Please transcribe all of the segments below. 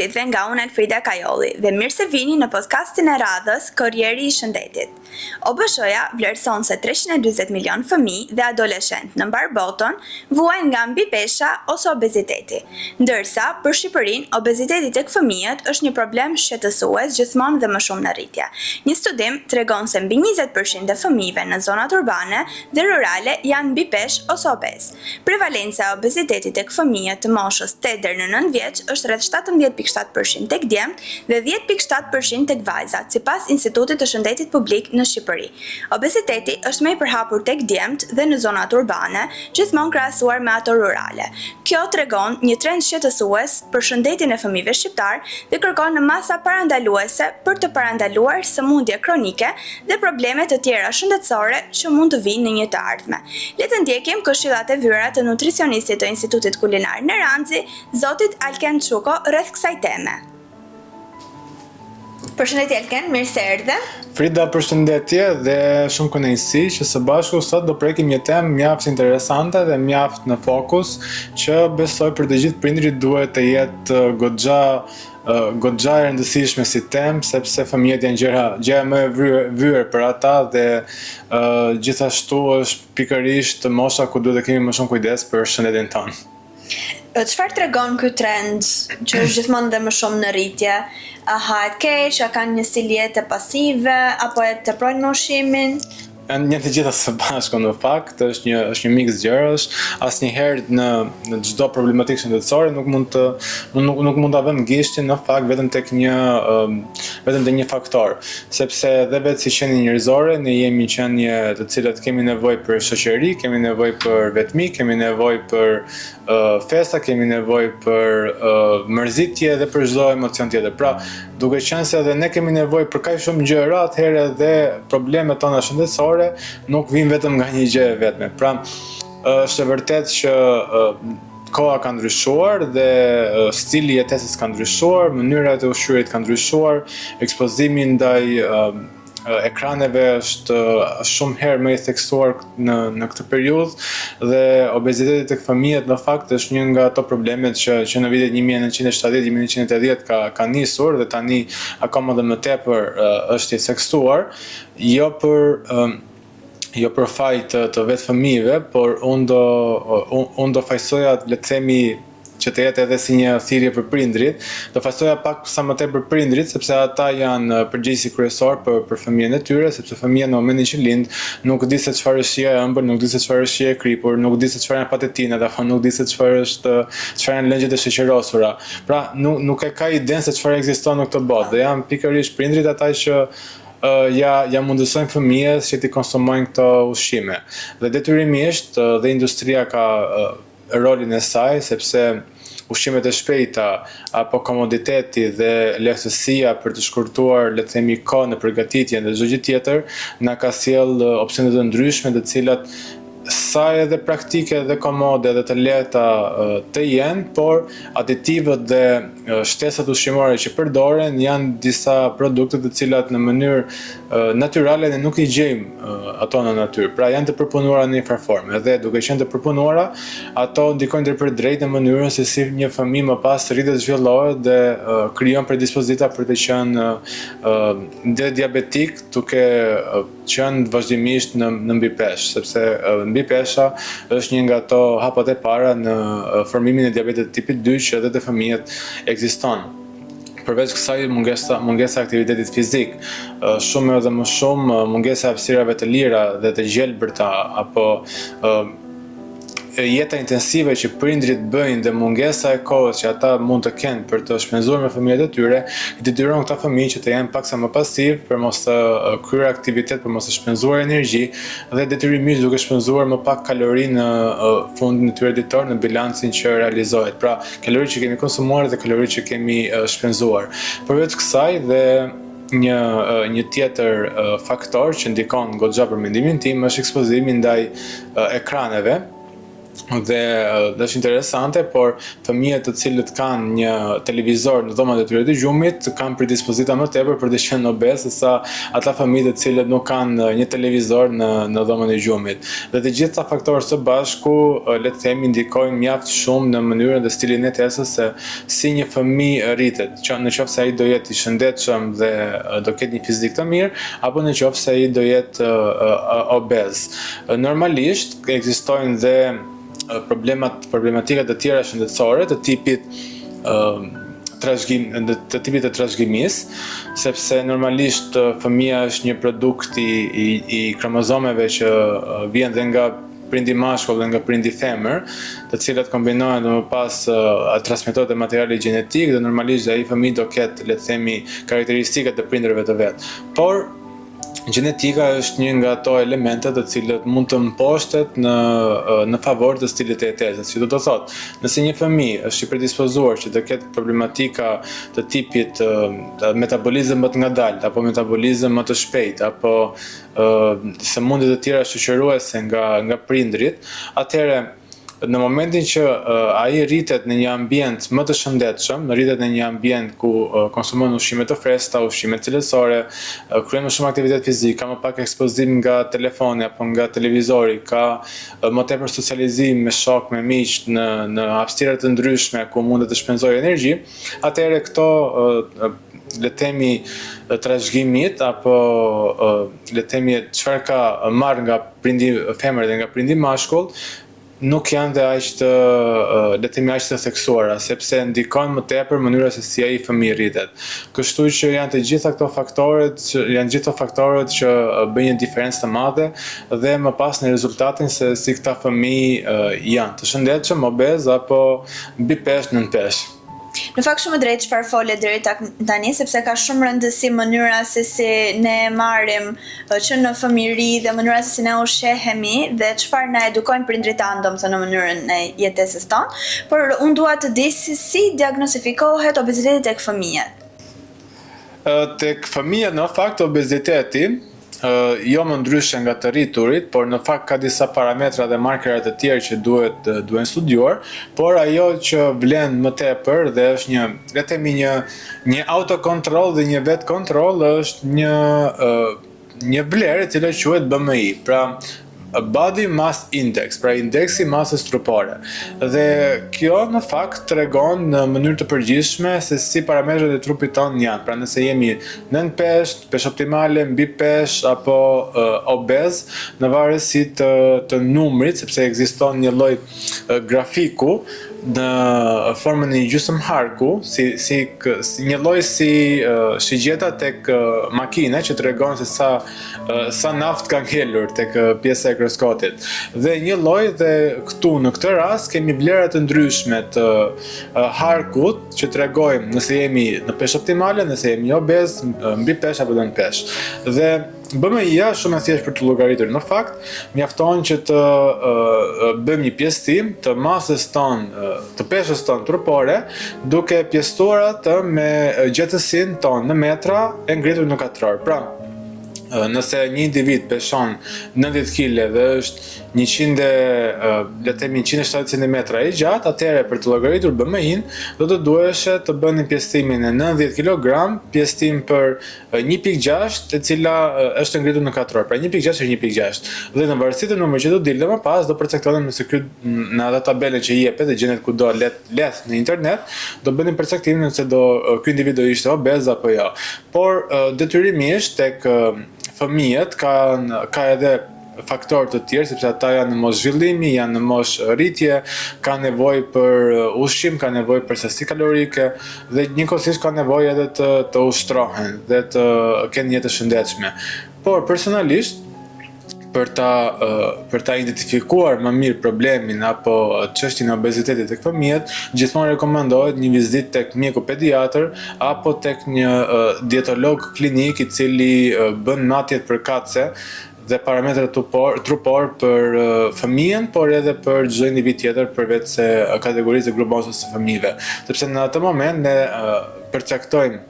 gjithëve nga unë Alfrida Kajolli dhe mirë se vini në podcastin e radhës Korrieri i Shëndetit. OBSH-ja vlerëson se 340 milionë fëmijë dhe adoleshentë në mbarë botën vuajnë nga mbipesha ose obeziteti. Ndërsa, për Shqipërinë, obeziteti tek fëmijët është një problem shqetësues gjithmonë dhe më shumë në rritje. Një studim tregon se mbi 20% e fëmijëve në zonat urbane dhe rurale janë mbipeshë ose obezë. Prevalenca e obezitetit tek fëmijët të moshës tetë deri në nëntë vjeç është rreth 17,7% tek djemtë dhe 10,7% tek vajzat, sipas Institutit të Shëndetit Publik në Shqipëri. Obeziteti është më i përhapur tek djemtë dhe në zonat urbane, gjithmonë krahasuar me ato rurale. Kjo tregon një trend shqetësues për shëndetin e fëmijëve shqiptarë dhe kërkon masa parandaluese për të parandaluar sëmundje kronike dhe probleme të tjera shëndetësore që mund të vijnë në një të ardhme. Le të ndjekim këshillat e vyera të nutricionistit të Institutit Kulinar Neranxi, zotit Alken Çuko rreth kësaj teme. Përshëndetje Alken, mirë se erdhe. Frida, përshëndetje dhe shumë kënaqësi që së bashku sot do prekim një temë mjaft interesante dhe mjaft në fokus që besoj për të gjithë prindërit duhet të jetë goxha goxha e rëndësishme si temë sepse fëmijët janë gjëra gjëja më e vyer, vyer për ata dhe uh, gjithashtu është pikërisht mosha ku duhet të kemi më shumë kujdes për shëndetin tonë. Çfarë tregon ky trend që është gjithmonë dhe më shumë në rritje? A hahet keq, a kanë një stil jete pasive, apo e teprojnë me ushqimin? Janë të gjitha së bashku në fakt, është një është një miks gjërash. Asnjëherë në në çdo problematikë shëndetësore nuk mund të nuk nuk mund ta vëmë gishtin në fakt vetëm tek një vetëm te një faktor, sepse edhe vetë si qenie njerëzore ne jemi qenie të cilët kemi nevojë për shoqëri, kemi nevojë për vetmi, kemi nevojë për festa, kemi nevojë për uh, mërzitje dhe për çdo emocion tjetër. Pra, duke qenë se edhe ne kemi nevojë për kaq shumë gjëra, atëherë edhe problemet tona shëndetësore nuk vijnë vetëm nga një gjë e vetme. Pra, është e vërtetë që uh, koha ka ndryshuar dhe stili i jetesës ka ndryshuar, mënyra e të ushqyerit ka ndryshuar, ekspozimi ndaj uh, ekraneve është shumë herë më i theksuar në në këtë periudhë dhe obeziteti tek fëmijët në fakt është një nga ato problemet që që në vitet 1970-1980 ka ka nisur dhe tani akoma dhe më tepër është i theksuar, jo për jo për faj të të vetë fëmijëve, por unë do unë do fajsoja le të themi që të jetë edhe si një thirrje për prindërit, do fajsoja pak sa më tepër prindërit, sepse ata janë përgjegjësi kryesor për për fëmijën e tyre, sepse fëmija në momentin që lind nuk di se çfarë është shija e ëmbël, nuk di se çfarë është shija e kripur, nuk di se çfarë janë patatinat apo nuk di se çfarë është çfarë janë lëngjet e sheqerosura. Pra, nuk nuk e ka idenë se çfarë ekziston në këtë botë dhe janë pikërisht prindërit ata që ja ja mundësojnë fëmijës që t'i konsumojnë këto ushqime. Dhe detyrimisht dhe industria ka rolin e saj, sepse ushqimet e shpejta apo komoditeti dhe lehtësia për të shkurtuar, le të themi, kohën në përgatitje dhe çdo gjë tjetër, na ka sjellë opsione të ndryshme të cilat sa edhe praktike dhe komode dhe të lehta të jenë, por aditivët dhe shtesat ushqimore që përdoren janë disa produkte të cilat në mënyrë natyrale ne nuk i gjejmë ato në natyrë. Pra janë të përpunuara në një farë forme dhe duke qenë të përpunuara, ato ndikojnë drejtpërdrejt në mënyrën se si një fëmijë më pas rritet, zhvillohet dhe krijon predispozita për të qenë dhe diabetik, duke qenë vazhdimisht në në mbipeshë, sepse mbipesha është një nga ato hapat e para në formimin e diabetit të tipit 2 që edhe te fëmijët ekziston. Përveç kësaj mungesa mungesa e aktivitetit fizik, shumë edhe më shumë mungesa e hapësirave të lira dhe të gjelbërta apo jeta intensive që prindërit bëjnë dhe mungesa e kohës që ata mund të kenë për të shpenzuar me fëmijët e tyre, i detyron këta fëmijë që të jenë paksa më pasiv, për mos të kryer aktivitet, për mos të shpenzuar energji dhe detyrimisht duke shpenzuar më pak kalori në fundin e tyre ditor në bilancin që realizohet. Pra, kalori që kemi konsumuar dhe kalori që kemi shpenzuar. Përveç kësaj dhe një një tjetër faktor që ndikon goxha për mendimin tim është ekspozimi ndaj ekraneve. Dhe dhe është interesante, por fëmijët të cilët kanë një televizor në dhomat e tyre të gjumit kanë predispozita më tepër për të qenë obez se sa ata fëmijë të cilët nuk kanë një televizor në në dhomën e gjumit. Dhe të gjithë këta faktorë së bashku, le të themi, ndikojnë mjaft shumë në mënyrën dhe stilin e jetesës se si një fëmijë rritet, që në qoftë se ai do jetë i shëndetshëm dhe do ketë një fizik të mirë, apo në qoftë se ai do jetë obez. Normalisht ekzistojnë dhe problemat problematika të tjera shëndetësore të tipit trashëgim të tipit të trashëgimisë, sepse normalisht fëmija është një produkt i i, i kromozomeve që vjen dhe nga prindi mashkull dhe nga prindi femër, të cilat kombinohen dhe më pas transmetohet dhe materiali gjenetik dhe normalisht ai fëmijë do ketë le të themi karakteristikat e prindërve të vet. Por Gjenetika është një nga ato elemente të cilët mund të mposhtet në në favor të stilit të jetesës, që do të thotë, nëse një fëmijë është i predispozuar që të ketë problematika të tipit metabolizëm më të ngadaltë apo metabolizëm më të shpejtë apo sëmundje të tjera shoqëruese nga nga prindërit, atëherë Në momentin që ai rritet në një ambient më të shëndetshëm, rritet në një ambient ku konsumon ushqime të freskëta, ushqime cilësore, kryen më shumë aktivitet fizik, ka më pak ekspozim nga telefoni apo nga televizori, ka më tepër socializim me shokë, me miq në në hapësira të ndryshme ku mundet të shpenzojë energji, atëherë këto le të themi trashëgimitë apo le të themi çfarë ka marrë nga prindi femër dhe nga prindi mashkull nuk janë dhe aq të le të themi aq të theksuara, sepse ndikon më tepër mënyra se si ai fëmijë rritet. Kështu që janë të gjitha këto faktorët, që janë gjithë këto faktorët që bëjnë një diferencë të madhe dhe më pas në rezultatin se si këta fëmijë janë të shëndetshëm, obez apo mbi peshë, nën peshë. Në fakt shumë e drejtë çfarë fole deri tani sepse ka shumë rëndësi mënyra se si ne e marrim që në fëmijëri dhe mënyra se si ne ushqehemi dhe çfarë na edukojnë prindërit tanë domethënë në mënyrën e jetesës tonë, por unë dua të di se si diagnostifikohet obeziteti tek fëmijët. Tek fëmijët në fakt obeziteti jo më ndryshe nga të rriturit, por në fakt ka disa parametra dhe markera të tjerë që duhet duhen studiuar, por ajo që vlen më tepër dhe është një, le të themi një një autokontroll dhe një vetëkontroll është një një vlerë e cila quhet BMI, pra Body Mass Index, pra indeksi i masës trupore. Dhe kjo në fakt tregon në mënyrë të përgjithshme se si parametrat e trupit tonë janë. Pra nëse jemi nën peshë, peshë optimale, mbi peshë apo uh, obez, në varësi të të numrit, sepse ekziston një lloj grafiku në formën e një gjysmë harku, si si si një lloj si uh, shigjeta tek uh, makina që tregon se sa uh, sa naftë ka ngelur tek pjesa e kroskotit. Dhe një lloj dhe këtu në këtë rast kemi vlera të ndryshme të uh, harkut që tregojmë nëse jemi në peshë optimale, nëse jemi obez, mbi peshë apo nën peshë. Dhe BMI-ja është shumë e thjeshtë për të llogaritur. Në fakt, mjafton që të uh, bëjmë një pjesëtim të masës tonë, të peshës tonë trupore, duke pjesëtuar atë me gjatësinë tonë në metra e ngritur në katror. Pra, nëse një individ peshon 90 kg dhe është 100 le të themi 170 cm i gjatë, atëherë për të llogaritur BMI-n do të duheshe të bënim pjesëtimin e 90 kg, pjesëtim për 1.6 e cila është ngritur në katror, pra 1.6 herë 1.6. Dhe në varësi të numrit që do dilte më pas do përcaktonim nëse ky në atë tabelën që jepet dhe gjendet kudo lehtë lehtë në internet, do bënim përcaktimin nëse do ky individ do ishte obez apo jo. Por detyrimisht tek fëmijët kanë ka edhe faktorë të tjerë, sepse ata janë në moshë zhvillimi, janë në moshë rritje, kanë nevojë për ushqim, kanë nevojë për sasi kalorike dhe njëkohësisht kanë nevojë edhe të të ushtrohen dhe të kenë jetë të shëndetshme. Por personalisht për ta për ta identifikuar më mirë problemin apo çështjen e obezitetit tek fëmijët, gjithmonë rekomandohet një vizitë tek mjeku pediatër apo tek një dietolog klinik i cili bën matjet përkatëse dhe parametrat trupor, trupor për fëmijën, por edhe për çdo individ tjetër përveç se kategorisë dhe grupmoshës së fëmijëve. Sepse në atë moment ne përcaktojmë.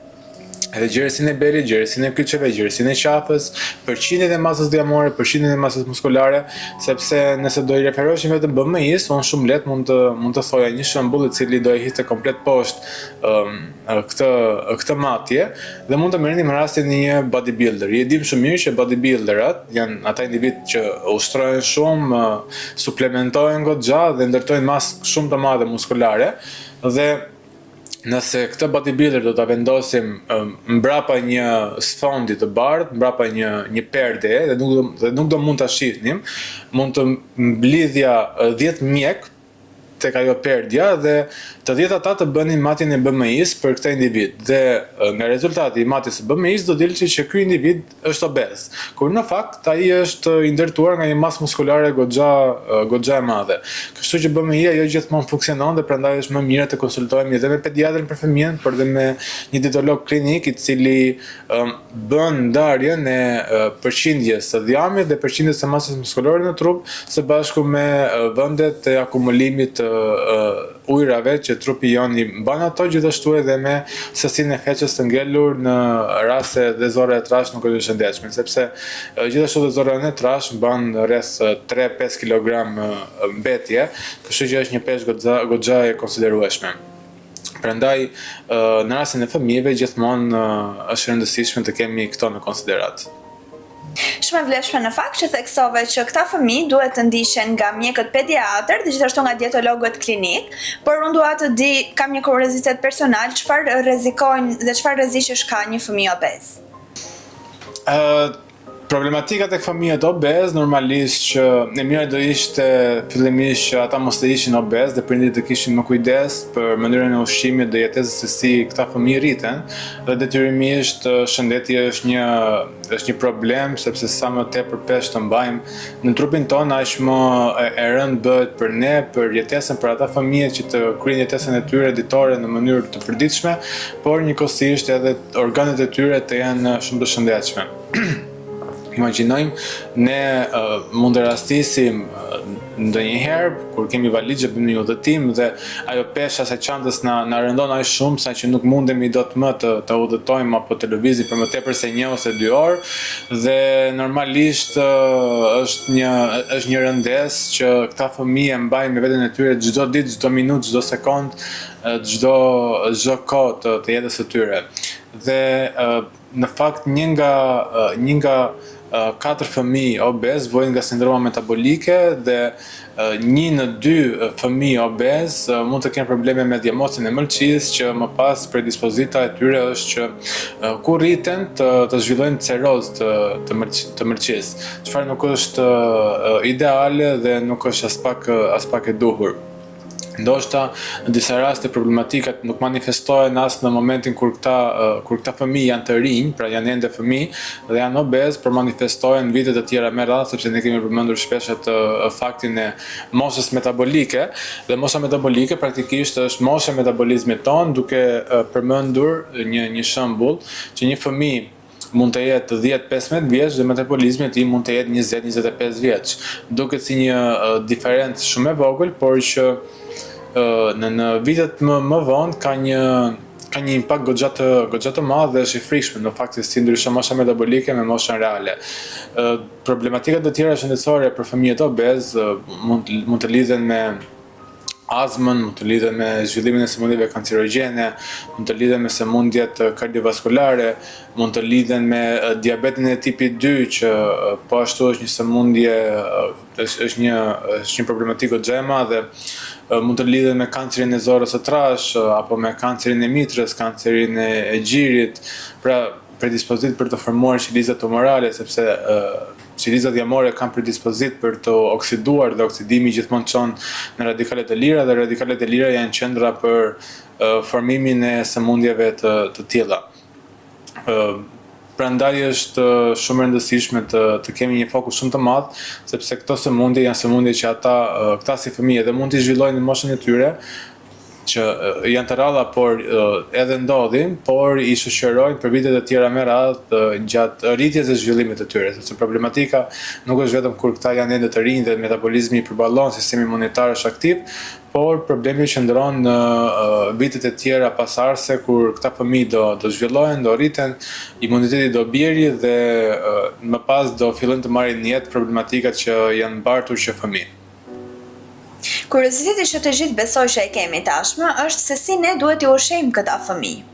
Edhe gjerësinë e belit, gjerësinë e kyçeve, gjerësinë e qafës, përqindjen e masës dhjamore, përqindjen e masës muskulare, sepse nëse do i referoheshim vetëm BMI-së, unë shumë lehtë mund të mund të thoja një shembull i cili do e hidhte komplet poshtë um, këtë këtë matje dhe mund të merrnim rastin e një bodybuilder. E dimë shumë mirë që bodybuilderat janë ata individë që ushtrohen shumë, suplementohen goxha dhe ndërtojnë masë shumë të madhe muskulare dhe nëse këtë bodybuilder do ta vendosim mbrapa një sfondi të bardhë, mbrapa një një perde dhe nuk do dhe nuk do mund ta shihnim, mund të mblidhja 10 mjek tek ajo perdja dhe të 10 ata të bënin matjen e BMI-së për këtë individ dhe nga rezultati i matjes së BMI-së do dilte që ky individ është obez, kur në fakt ai është i ndërtuar nga një masë muskulare goxha goxha e madhe. Kështu që BMI-ja jo gjithmonë funksionon dhe prandaj është më mirë të konsultohemi edhe me pediatrin për fëmijën, por edhe me një dietolog klinik i cili bën ndarjen e përqindjes së dhjamit dhe përqindjes së masës muskulore në trup së bashku me vendet e akumulimit të ujërave që trupi jonë i mban ato gjithashtu edhe me sasinë e feçës të ngelur në rast se dhe zorra e trashë nuk është e shëndetshme sepse gjithashtu dhe zorra e trashë mban rreth 3-5 kg mbetje, kështu që është një peshë goxha goxha e konsiderueshme. Prandaj në rastin e fëmijëve gjithmonë është e rëndësishme të kemi këto në konsideratë. Shumë e vlefshme në fakt që theksove që këta fëmijë duhet të ndiqen nga mjekët pediatër dhe gjithashtu nga dietologët klinikë, por unë dua të di, kam një kuriozitet personal, çfarë rrezikojnë dhe çfarë rreziqesh ka një fëmijë obez? Ë Problematika tek fëmijët obez, normalisht që e mira do ishte fillimisht që ata mos të ishin obez dhe prindërit të kishin më kujdes për mënyrën e ushqimit dhe jetesës se si këta fëmijë rriten dhe detyrimisht shëndeti është një është një problem sepse sa më tepër peshë të mbajmë në trupin tonë aq më e rëndë bëhet për ne, për jetesën, për ata fëmijë që të kryejnë jetesën e tyre ditore në mënyrë të përditshme, por njëkohësisht edhe organet e tyre të jenë shumë të shëndetshme. Imagjinojmë, ne uh, mund të rastisim uh, ndonjëherë kur kemi valixhe bëjmë një udhëtim dhe ajo pesha e çantës na na rëndon aq shumë sa që nuk mundemi dot më të të udhëtojmë apo të lëvizim për më tepër se një ose dy orë dhe normalisht uh, është një është një rëndesë që këta fëmijë e mbajnë me veten e tyre çdo ditë, çdo minutë, çdo sekond, çdo çdo kohë të, të jetës së tyre. Dhe në fakt një nga një nga katër fëmijë obez vuajnë nga sindroma metabolike dhe një në dy fëmijë obez mund të kenë probleme me dhjamosjen e mëlçisë që më pas predispozita e tyre është që kur rriten të, të zhvillojnë cirrozë të, të, mëlç, të mëlçisë, çfarë nuk është ideale dhe nuk është aspak aspak e duhur. Ndoshta në disa raste problematikat nuk manifestohen as në momentin kur këta kur këta fëmijë janë të rinj, pra janë ende fëmijë dhe janë obez, por manifestohen vite të tjera me radhë sepse ne kemi përmendur shpesh atë faktin e moshës metabolike dhe mosha metabolike praktikisht është mosha e metabolizmit tonë duke përmendur një një shembull që një fëmijë mund të jetë 10-15 vjeç dhe metabolizmi i tij mund të jetë 20-25 vjeç. Duket si një diferencë shumë e vogël, por që në në vitet më më vonë ka një ka një impakt goxha të goxha të madh dhe është i frikshëm në fakt se si ndryshon mosha metabolike me moshën reale. Problematikat e tjera shëndetësore për fëmijët obez mund mund të lidhen me azmën, mund të lidhen me zhvillimin e sëmundjeve kancerogjene, mund të lidhen me sëmundjet kardiovaskulare, mund të lidhen me diabetin e tipit 2 që po ashtu është një sëmundje është është një është një problematikë goxha e madhe, mund të lidhen me kancerin e zorrës së trashë apo me kancerin e mitrës, kancerin e, e gjirit, pra predispozitë për të formuar qeliza tumorale sepse Qelizat dhjamore kanë predispozitë për të oksiduar dhe oksidimi gjithmonë çon në radikale të lira dhe radikalet e lira janë qendra për formimin e sëmundjeve të të tilla. Prandaj është shumë e rëndësishme të të kemi një fokus shumë të madh, sepse këto sëmundje janë sëmundje që ata këta si fëmijë edhe mund t'i zhvillojnë në moshën e tyre. që janë të rralla, por edhe ndodhin, por i shoqërojnë për vite të tjera me radhë gjatë rritjes dhe zhvillimit të tyre, sepse problematika nuk është vetëm kur këta janë ende të rinj dhe metabolizmi i përballon, sistemi imunitar është aktiv, por problemi qëndron në vitet e tjera pasardhëse kur këta fëmijë do do zhvillohen, do rriten, imuniteti do bjeri dhe më pas do fillojnë të marrin jetë problematikat që janë mbartur që fëmijë. Kurioziteti që të gjithë besoj që e kemi tashmë është se si ne duhet t'i ushqejmë këta fëmijë.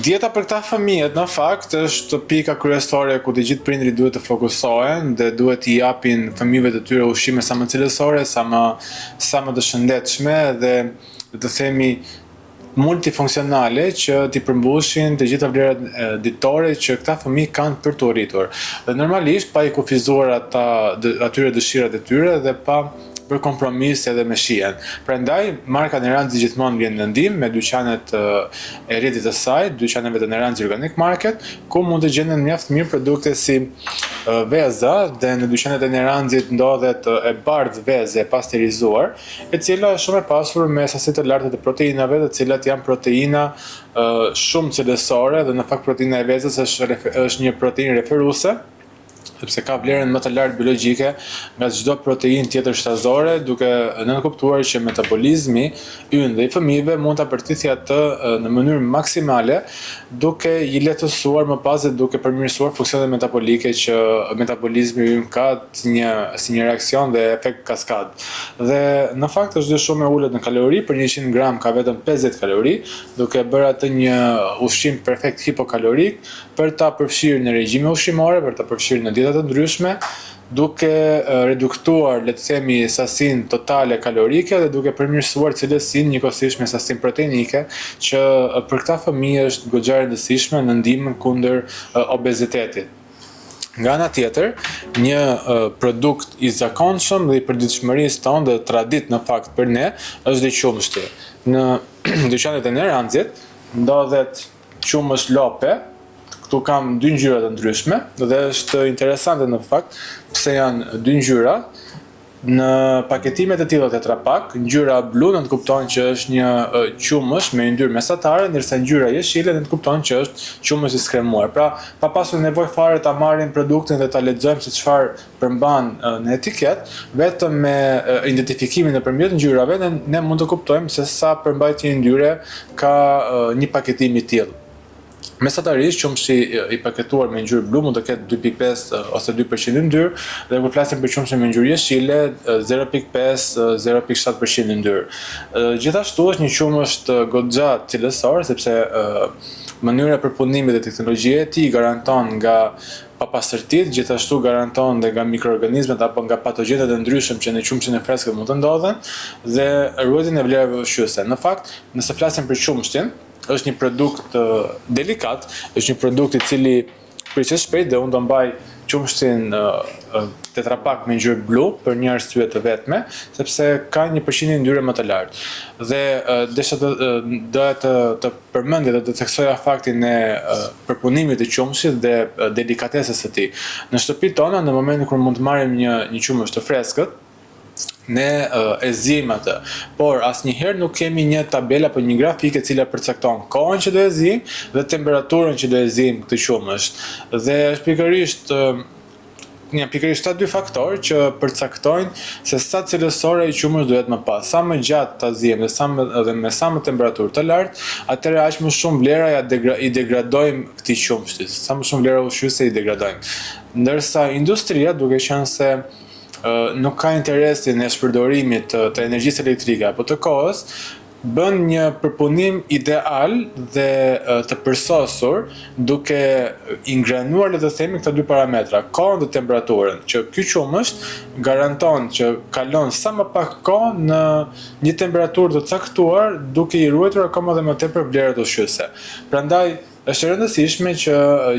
Dieta për këta fëmijët në fakt është pika kryesore ku të gjithë prindërit duhet të fokusohen dhe duhet t'i japin fëmijëve të tyre ushqime sa më cilësore, sa më sa më të shëndetshme dhe të themi multifunksionale që t'i përmbushin të gjitha vlerat ditore që këta fëmijë kanë për t'u rritur. Dhe normalisht pa i kufizuar ata atyre dëshirat e tyre dhe pa bërë kompromis edhe me shijen. Prandaj marka Neranxi gjithmonë vjen në ndihmë me dyqanet e rrjetit të saj, dyqaneve të Neranxi Organic Market, ku mund të gjenden mjaft mirë produkte si veza dhe në dyqanet e Neranxit ndodhet e bardhë vezë e pasterizuar, e cila është shumë e pasur me sasi të larta të proteinave, të cilat janë proteina shumë cilësore dhe në fakt proteina e vezës është është një proteinë referuese sepse ka vlerën më të lartë biologjike nga çdo proteinë tjetër shtazore, duke nënkuptuar që metabolizmi ynë dhe i fëmijëve mund ta përthithë atë në mënyrë maksimale, duke i lehtësuar më pas dhe duke përmirësuar funksionet metabolike që metabolizmi ynë ka si një si një reaksion dhe efekt kaskadë. Dhe në fakt është dhe shumë e ulët në kalori, për 100 gram ka vetëm 50 kalori, duke e bërë atë një ushqim perfekt hipokalorik për ta përfshirë në regjime ushqimore, për ta përfshirë në dieta të ndryshme, duke reduktuar, le të themi, sasinë totale kalorike dhe duke përmirësuar cilësinë njëkohësisht me sasinë proteinike, që për këta fëmijë është goxha e rëndësishme në ndihmën kundër obezitetit. Nga ana tjetër, një produkt i zakonshëm dhe i përditshmërisë tonë dhe traditë në fakt për ne është dhe qumështi. Në dyqanet e Neranxit ndodhet qumësht lope, këtu kam dy ngjyra të ndryshme dhe është interesante në fakt pse janë dy ngjyra. Në paketime të tilla Tetra Pak, ngjyra blu nënkupton që është një qumësht me yndyrë mesatare, ndërsa ngjyra jeshile nënkupton që është qumësht i skremuar. Pra, pa pasur nevojë fare ta marrim produktin dhe ta lexojmë se çfarë përmban në etiketë, vetëm me identifikimin nëpërmjet ngjyrave ne, ne mund të kuptojmë se sa përmbajtje yndyre ka një paketim i tillë. Mesatarisht qumështi i paketuar me ngjyrë blu mund të ketë 2.5 ose 2% yndyrë dhe kur flasim për qumështin me ngjyrë jeshile 0.5 0.7% yndyrë. Gjithashtu është një qumësht goxha cilësor sepse mënyra e përpunimit dhe teknologjia e tij garanton nga papastërtitë, gjithashtu garanton dhe nga mikroorganizmat apo nga patogjenët e ndryshëm që në qumështin e freskët mund të ndodhen dhe ruajtjen e vlerave ushqyese. Në fakt, nëse flasim për qumështin, është një produkt delikat, është një produkt i cili prishet shpejt dhe unë do mbaj qumështin Tetra Pak me ngjyrë blu për një arsye të vetme, sepse ka një përqindje yndyre më të lartë. Dhe desha të doja të të përmendja dhe të theksoja faktin e përpunimit të qumështit dhe delikatesës së tij. Në shtëpitë tona, në momentin kur mund të marrim një një qumësht të freskët, ne e ziejmë atë. Por asnjëherë nuk kemi një tabelë apo një grafik e cila përcakton kohën që do e ziejmë dhe temperaturën që do e ziejmë këtë qumësht. Dhe është pikërisht janë pikërisht këta dy faktorë që përcaktojnë se sa cilësore ai qumësht do jetë më pas. Sa më gjatë ta ziejmë dhe sa më dhe me sa më temperaturë të lartë, atëherë aq më shumë vlera ja degra, i degradojmë këtij qumështi, sa më shumë vlera ushqyese i degradojmë. Ndërsa industria, duke qenë se nuk ka interesin e shpërdorimit të, të energjisë elektrike apo të kohës, bën një përpunim ideal dhe të përsosur duke ingranuar le të themi këto dy parametra, kohën dhe temperaturën, që ky qumësht garanton që kalon sa më pak kohë në një temperaturë të caktuar duke i ruajtur akoma dhe më tepër vlerat ushqyese. Prandaj Është e rëndësishme që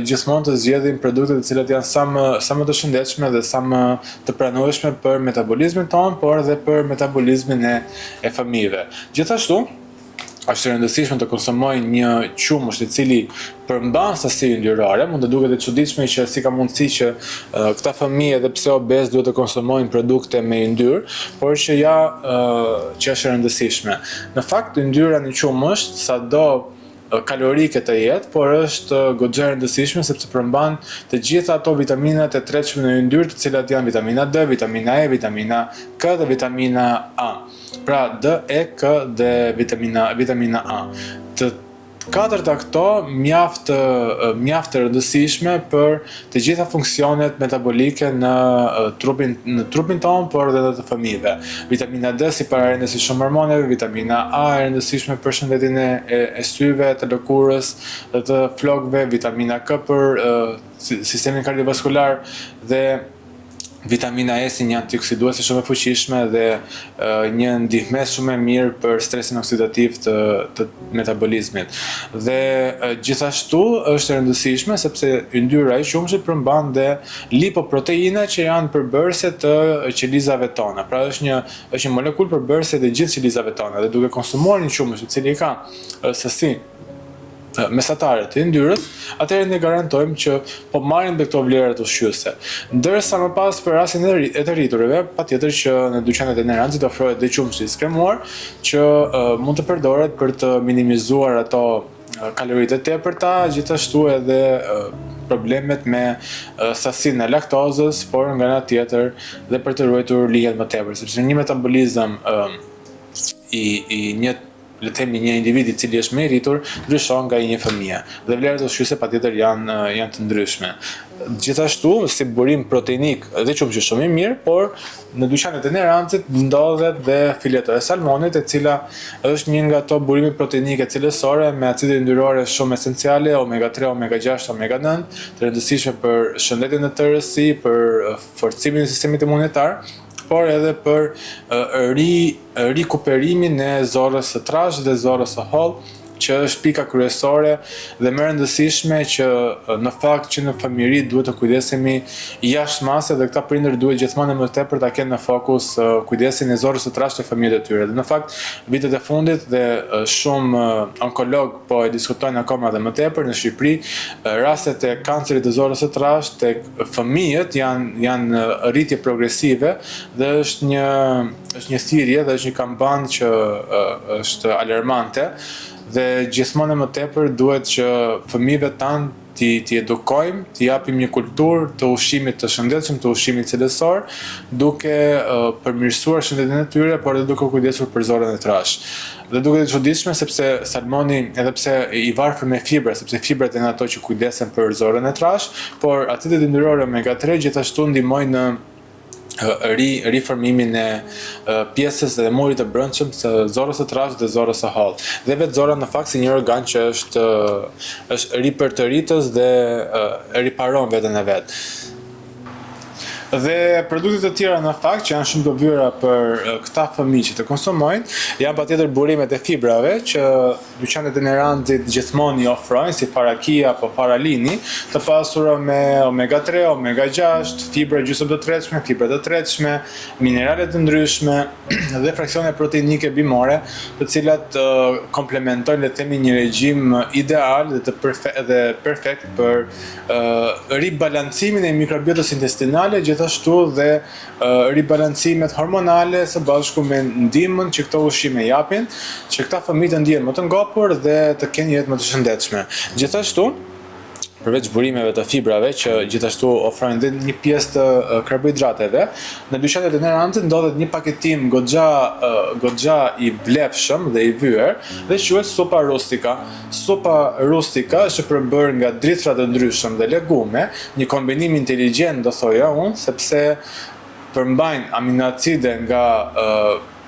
gjithmonë të zgjedhim produkte të cilat janë sa më sa më të shëndetshme dhe sa më të pranueshme për metabolizmin tonë, por edhe për metabolizmin e e fëmijëve. Gjithashtu, Është e rëndësishme të konsumojnë një qumësht i cili përmban sasi yndyrore, mund të duket e çuditshme që si ka mundësi që këta fëmijë edhe pse obez duhet të konsumojnë produkte me yndyrë, por që ja që është e rëndësishme. Në fakt yndyra në qumësht sado kalorike të jetë, por është goxha e rëndësishme sepse përmban të gjitha ato vitaminat e tretshme në yndyrë, të cilat janë vitamina D, vitamina E, vitamina K dhe vitamina A. Pra D, E, K dhe vitamina vitamina A. Të katërta këto mjaft mjaft të rëndësishme për të gjitha funksionet metabolike në trupin në trupin tonë, por edhe të fëmijëve. Vitamina D si pararendës i shumë hormoneve, vitamina A e rëndësishme për shëndetin e, e, e syve, të lëkurës dhe të flokëve, vitamina K për sistemin kardiovaskular dhe Vitamina E si një antioksiduese shumë e fuqishme dhe një ndihmesë shumë e mirë për stresin oksidativ të, të metabolizmit. Dhe gjithashtu është e rëndësishme sepse yndyra e qumështit përmban dhe lipoproteina që janë përbërëse të qelizave tona. Pra është një është një molekulë përbërëse të gjithë qelizave tona dhe duke konsumuar një qumësht i cili ka sasi mesatare të yndyrës, atëherë ne garantojmë që po marrim dhe këto vlerat ushqyese. Ndërsa më pas për rastin e të rriturve, patjetër që në dyqanet e Neranxit ofrohet dhe qumështi i skremuar, që mund të përdoret për të minimizuar ato kaloritë e tepërta, gjithashtu edhe problemet me sasinë e laktozës, por nga ana tjetër dhe për të ruajtur linjat më tepër, sepse një metabolizëm i i një le të themi një individ i cili është më i rritur ndryshon nga i një fëmije dhe vlerat ushqyese patjetër janë janë të ndryshme. Gjithashtu si burim proteinik dhe qumështi shumë i mirë, por në dyqanet e Neranxit ndodhet dhe fileto e salmonit, e cila është një nga ato burime proteinike cilësore me acide yndyrore shumë esenciale, omega 3, omega 6, omega 9, të rëndësishme për shëndetin në tërësi, për forcimin e sistemit imunitar, por edhe për ri rikuperimin e zorrës së trashë dhe zorrës së hollë, që është pika kryesore dhe më e rëndësishme që në fakt që në fëmijëri duhet të kujdesemi jashtë mase dhe këta prindër duhet gjithmonë më tepër ta kenë në fokus kujdesin e zorrës së trashë të fëmijëve të tyre. Dhe në fakt vitet e fundit dhe shumë onkologë po e diskutojnë akoma dhe më tepër në Shqipëri, rastet e kancerit të zorrës së trashë tek fëmijët janë janë rritje progresive dhe është një është një thirrje dhe është një kambanë që është alarmante dhe gjithmonë e më tepër duhet që fëmijëve tanë t'i t'i edukojmë, t'i japim një kulturë të ushqimit të shëndetshëm, të ushqimit cilësor, duke përmirësuar shëndetin e tyre, por edhe duke u kujdesur për zorrën e trashë. Dhe duket e çuditshme sepse salmoni, edhe pse i varfër me fibra, sepse fibrat janë ato që kujdesen për zorrën e trashë, por acidet yndyrore omega 3 gjithashtu ndihmojnë në ri riformimin e pjesës dhe murit të brendshëm të zorrës së trashë dhe zorrës së hollë. Dhe vetë zorra në fakt si një organ që është është ripërtëritës dhe riparon veten e vet. Dhe produkte të tjera në fakt që janë shumë të vyera për këta fëmijë që të konsumojnë, janë patjetër burimet e fibrave që dyqanet e Neranxit gjithmonë i ofrojnë si fara chia apo fara lini, të pasura me omega 3, omega 6, fibra gjysmë të tretshme, fibra të tretshme, minerale të ndryshme dhe fraksione proteinike bimore, të cilat komplementojnë le të themi një regjim ideal dhe të perfe dhe perfekt për ribalancimin e mikrobiotës intestinale, gjithashtu dhe ribalancimet hormonale së bashku me ndihmën që këto ushqime japin, që këta fëmijë të ndihen më të ngopur dhe të kenë një jetë më të shëndetshme. Gjithashtu, përveç burimeve të fibrave që gjithashtu ofrojnë dhe një pjesë të karbohidrateve, në dyqanet e Neranxit ndodhet një paketim goxha goxha i vlefshëm dhe i vyer dhe quhet supa rustika. Supa rustika është e përbërë nga drithëra të ndryshëm dhe legume, një kombinim inteligjent do thoja unë, sepse përmbajnë aminoacide nga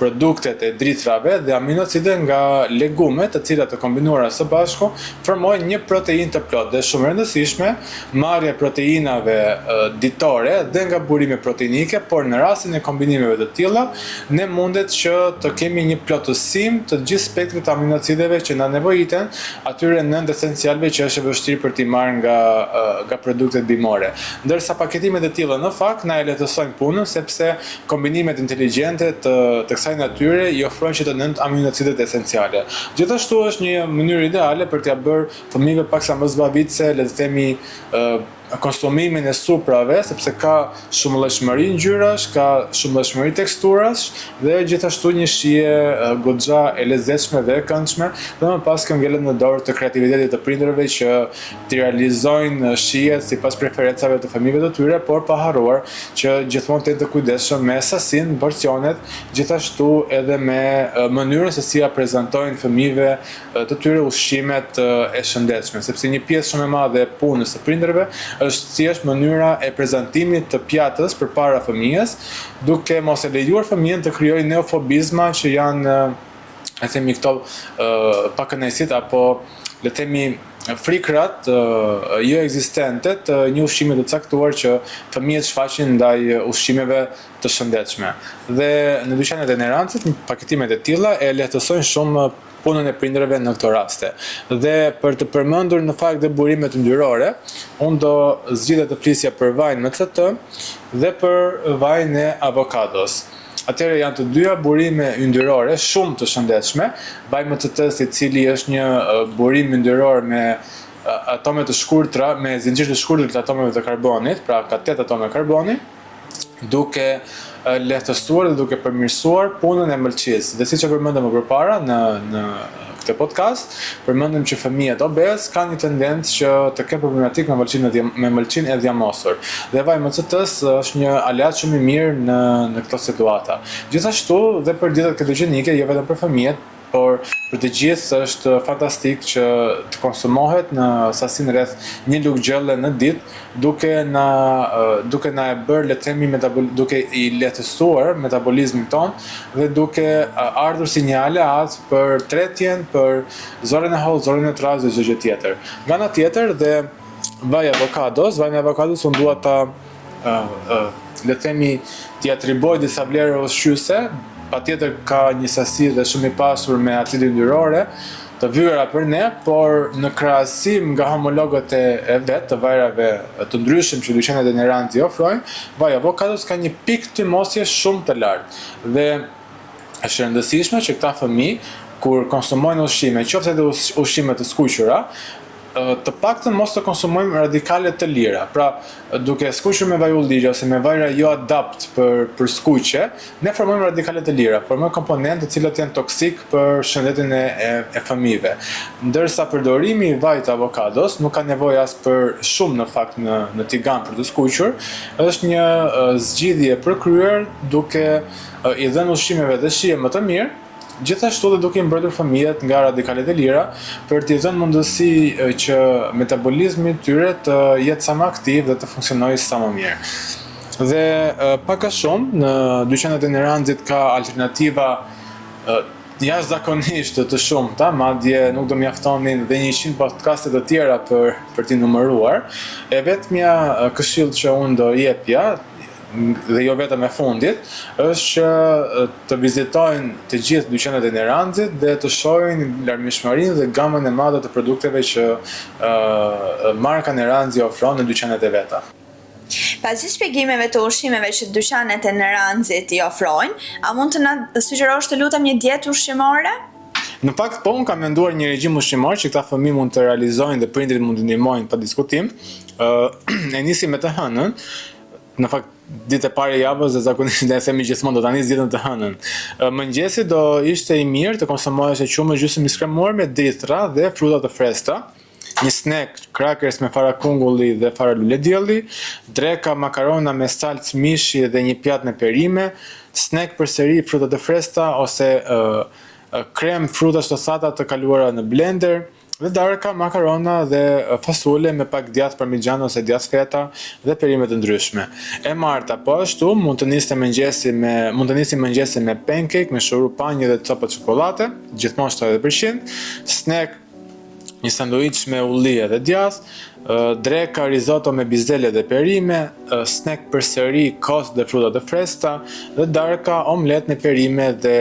produktet e drithërave dhe aminoacide nga legumet, të cilat të kombinuara së bashku formojnë një proteinë të plotë dhe shumë e rëndësishme marrja e proteinave ditore dhe nga burime proteinike, por në rastin e kombinimeve të tilla, ne mundet që të kemi një plotësim të gjithë spektrit të aminoacideve që na nevojiten, atyre nëntë esencialëve që është e vështirë për t'i marrë nga nga produktet bimore. Ndërsa paketimet e tilla në fakt na e lehtësojnë punën sepse kombinimet inteligjente të të kësaj. kësaj natyre i ofrojnë që të nëntë aminoacidet esenciale. Gjithashtu është një mënyrë ideale për t'ia bërë fëmijëve paksa më zbavitëse, le të themi konsumimin e suprave, sepse ka shumëllojshmëri ngjyrash, ka shumëllojshmëri teksturash dhe gjithashtu një shije goxha e lezetshme dhe e këndshme dhe më pas kjo ngelet në dorë të kreativitetit të prindërve që t'i realizojnë shijet sipas preferencave të fëmijëve të tyre, por pa harruar që gjithmonë të jenë të kujdesshëm me sasinë, porcionet, gjithashtu edhe me mënyrën se si ia prezantojnë fëmijëve të tyre ushqimet e shëndetshme, sepse një pjesë shumë e madhe e punës së prindërve është thjesht mënyra e prezantimit të pjatës përpara fëmijës, duke mos e lejuar fëmijën të krijojë neofobizma që janë le të themi këto pakënaqësitë apo le të themi frikrat jo ekzistente të një ushqimi të caktuar që fëmijët shfaqin ndaj ushqimeve të shëndetshme. Dhe në dyqanet e Neranxit, paketimet e tilla e lehtësojnë shumë punën e prindërve në këto raste. Dhe për të përmendur në fakt dhe burimet yndyrore, unë do zgjidhja të flisja për vajin MCT dhe për vajin e avokados. Atëherë janë të dyja burime yndyrore shumë të shëndetshme, vaji MCT-së i cili është një burim yndyror me atome të shkurtra, me zinxhir të shkurtër të atomeve të karbonit, pra ka 8 atome karboni, duke lehtësuar dhe duke përmirësuar punën e mëlçisë. Dhe siç e përmendëm më përpara në në këtë podcast, përmendëm që fëmijët obez kanë një tendencë që të kenë problematikë me mëlçinë e me mëlçinë e dhjamosur. Dhe vaji MCT-së është një aleat shumë i mirë në në këto situata. Gjithashtu dhe për dietat ketogjenike, jo vetëm për fëmijët, por për të gjithë është fantastik që të konsumohet në sasinë rreth një lugë gjelle në ditë, duke na duke na e bërë le të themi metabol duke i lehtësuar metabolizmin tonë dhe duke ardhur si një aleat për tretjen, për zorrën e hollë, zorrën e trashë dhe çdo gjë tjetër. Nga ana tjetër dhe vaji avokados, vajin e avokados unë dua ta le të themi t'i atribuoj disa vlera ushqyese, patjetër ka një sasi dhe shumë i pasur me acide yndyrore, të vyera për ne, por në krahasim nga homologët e, e vet të vajrave të ndryshëm që dyqanet e Neranxi ofrojnë, vaji avokados ka një pikë tymosje shumë të lartë. Dhe është e rëndësishme që këta fëmijë kur konsumojnë ushqime, qoftë edhe ushqime të skuqura, të paktën mos të konsumojmë radikale të lira. Pra, duke skuqur me vaj ulliri ose me vajra jo adapt për për skuqje, ne formojmë radikale të lira, formojmë komponentë të cilët janë toksik për shëndetin e, e, e fëmijëve. Ndërsa përdorimi i vajit të avokados nuk ka nevojë as për shumë në fakt në në tigan për të skuqur, është një zgjidhje e përkryer duke i dhënë ushqimeve dhe shije më të mirë, gjithashtu dhe duke i mbrojtur fëmijët nga radikalet e lira, për t'i dhënë mundësi që metabolizmi i tyre të jetë sa më aktiv dhe të funksionojë sa më mirë. Dhe pak a shumë në dyqanet e Neranxit ka alternativa jashtëzakonisht të shumta, madje nuk do mjaftonin dhe 100 podcaste të tjera për për t'i numëruar. E vetmja këshillë që unë do jepja dhe jo vetëm e fundit, është që të vizitojnë të gjithë dyqanet e Neranxit dhe të shohin larmishmërinë dhe gamën e madhe të produkteve që marka Neranxi ofron në dyqanet e veta. Pas gjithë shpjegimeve të ushqimeve që dyqanet e Neranxit i ofrojnë, a mund të na sugjerosh të lutem një dietë ushqimore? Në fakt po, unë kam menduar një regjim ushqimor që këta fëmijë mund të realizojnë dhe prindërit mund të ndihmojnë pa diskutim. Ë e nisim me të hënën. Në fakt ditë e parë e javës dhe zakonisht ne themi gjithmonë do ta nis ditën të hënën. Mëngjesi do ishte i mirë të konsumohej qumësht gjysmë i skremuar me drithëra dhe fruta të freskëta. Një snack, crackers me fara kungulli dhe fara luledielli, dreka makarona me salcë mishi dhe një pjatë me perime, snack përsëri fruta të freskëta ose krem frutash të thata të kaluara në blender, Dhe darka, makarona dhe fasule me pak djathë parmixhan ose djathë feta dhe perime të ndryshme. E marta, po ashtu, mund të niste mëngjesi me mund të nisim mëngjesin me pancake me shurup panji dhe copa çokollate, gjithmonë 70%, snack një sanduiç me ulli dhe djathë Dreka risotto me bizele dhe perime, snack përsëri kos dhe fruta të freskëta dhe darka omlet me perime dhe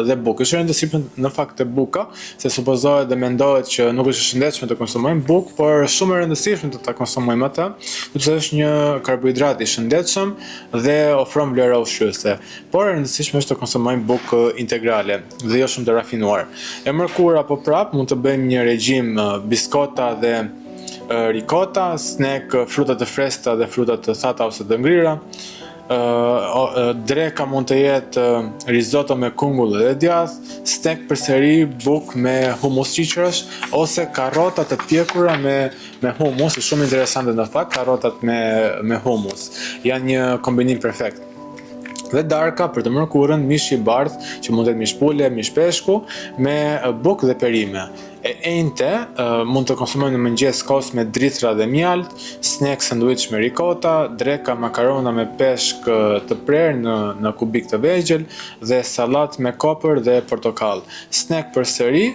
dhe bukë. Është e rëndësishme në fakt te buka, se supozohet dhe mendohet që nuk është e shëndetshme të konsumojmë bukë, por është shumë e rëndësishme të ta konsumojmë atë, sepse është një karbohidrat i shëndetshëm dhe ofron vlera ushqyese. Por e rëndësishme është të konsumojmë bukë integrale dhe jo shumë të rafinuar. E mërkura po prap mund të bëjmë një regjim biskota dhe rikota, snack fruta të freskëta dhe fruta të thata ose të ngrira. Dreka mund të jetë risotto me kungull dhe djath, snack përsëri bukë me humus qiqrash ose karrota të pjekura me me humus, është shumë interesante në fakt karrotat me me humus. Janë një kombinim perfekt. Dhe darka për të mërkurën, mish i bardhë, që mund të jetë mish pule, mish peshku, me bukë dhe perime. E enjte, mund të konsumojmë në mëngjes kos me drithra dhe mjaltë, snack sanduiç me rikota, dreka makarona me peshk të prerë në në kubik të vegjël dhe sallatë me kopër dhe portokall. Snack përsëri,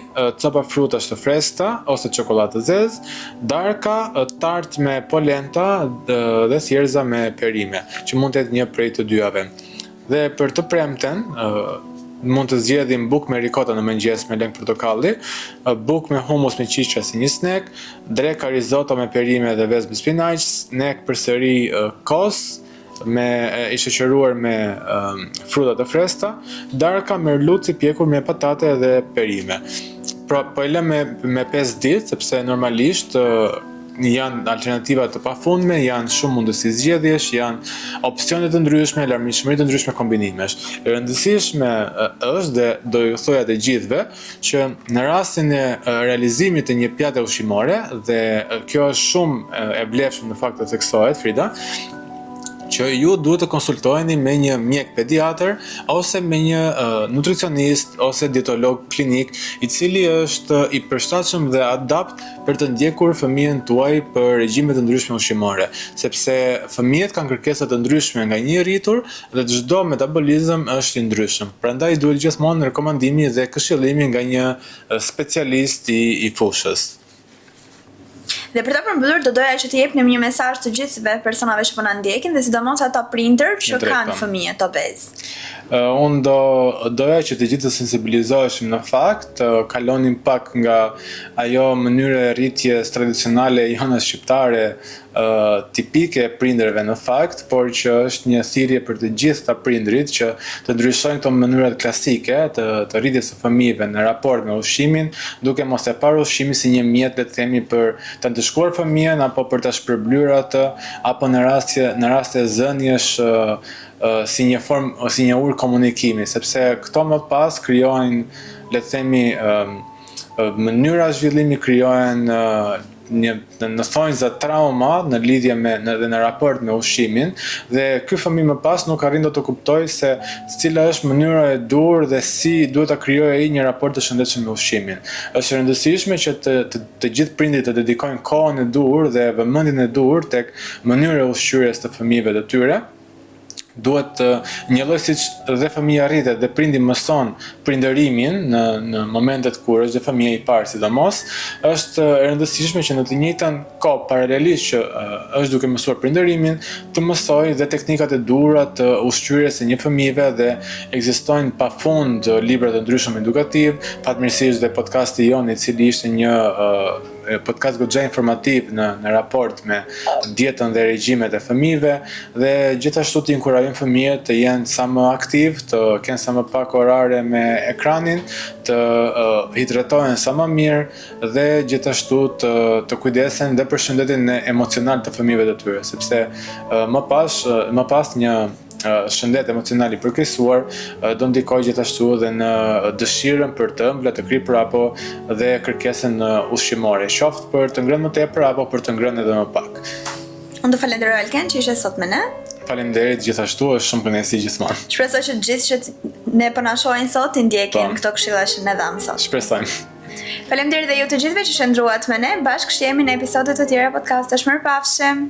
copa frutash të freskëta ose çokollatë të zezë, darka tartë me polenta dhe thjerrëza me perime, që mund të jetë një prej të dyjave. Dhe për të premten, mund të zgjedhim bukë me rikota në mëngjes me lëng portokalli, bukë me hummus me qiqra si një snack, dreka risotto me perime dhe vezë me spinaq, snack përsëri kos me i shoqëruar me fruta të freskëta, darka merluc i pjekur me patate dhe perime. Pra, po e lëmë me me 5 ditë sepse normalisht janë alternativa të pafundme, janë shumë mundësi zgjedhjesh, janë opsione të ndryshme, larmishmëri të ndryshme kombinimesh. E rëndësishme është dhe do ju thoja të gjithëve që në rastin e realizimit të një pjate ushqimore dhe kjo është shumë e vlefshme në fakt të theksohet Frida, që ju duhet të konsultoheni me një mjek pediatër ose me një uh, nutricionist ose dietolog klinik, i cili është i përshtatshëm dhe adapt për të ndjekur fëmijën tuaj për regjime të ndryshme ushqimore, sepse fëmijët kanë kërkesa të ndryshme nga një i rritur dhe çdo metabolizëm është i ndryshëm. Prandaj duhet gjithmonë rekomandimi dhe këshillimi nga një specialist i, i fushës. Dhe për ta përmbyllur do doja që të jepnim një mesazh të gjithëve personave që po na ndjekin dhe sidomos ata prindër që kanë po. fëmijët obezë. Uh, unë do doja që të gjithë të sensibilizoheshim në fakt, të kalonim pak nga ajo mënyrë e rritjes tradicionale jona shqiptare, tipike e prindërve në fakt, por që është një thirrje për të gjithë ta prindërit që të ndryshojnë këto mënyrat klasike të të rritjes së fëmijëve në raport me ushqimin, duke mos e parë ushqimin si një mjet le të themi për ta ndëshkuar fëmijën apo për ta shpërblyer atë apo në raste në raste zëniesh si një formë ose si një urë komunikimi, sepse këto më pas krijojnë le të themi mënyra zhvillimi krijohen një në thonjza trauma në lidhje me në, dhe në raport me ushqimin dhe ky fëmijë më pas nuk arrin dot të kuptojë se cila është mënyra e duhur dhe si duhet ta krijojë ai një raport të shëndetshëm me ushqimin. Është e rëndësishme që të, të, të gjithë prindërit të dedikojnë kohën e duhur dhe vëmendjen e duhur tek mënyra e ushqyerjes të fëmijëve të tyre duhet të njëlloj siç dhe fëmija rritet dhe prindi mëson prindërimin në në momentet kur është dhe fëmija i parë sidomos, është e rëndësishme që në të njëjtën kohë paralelisht që është duke mësuar prindërimin, të mësojë dhe teknikat e duhura të ushqyerjes së një fëmijëve dhe ekzistojnë pafund libra të ndryshëm edukativ, fatmirësisht dhe podcasti jonë i cili ishte një podcast goxha informativ në në raport me dietën dhe regjimet e fëmijëve dhe gjithashtu të inkurajojmë fëmijët të jenë sa më aktiv, të kenë sa më pak orare me ekranin, të uh, hidratohen sa më mirë dhe gjithashtu të të kujdesen dhe për shëndetin emocional të fëmijëve të tyre, sepse uh, më pas uh, më pas një shëndet emocional i përkeqësuar do ndikojë gjithashtu edhe në dëshirën për të ëmbla të kripura apo dhe kërkesën ushqimore, qoftë për të ngrënë më tepër apo për të ngrënë edhe më pak. Unë të falenderoj Alken që ishe sot me ne. Faleminderit gjithashtu, është shumë kënaqësi gjithmonë. Shpresoj që të gjithë që ne po na shohin sot t'i ndjekin po. këto këshilla që ne dhamë sot. Shpresojmë. Faleminderit dhe ju të gjithëve që qëndruat me ne. Bashkë shihemi në episode të tjera podcastesh. Mirupafshim.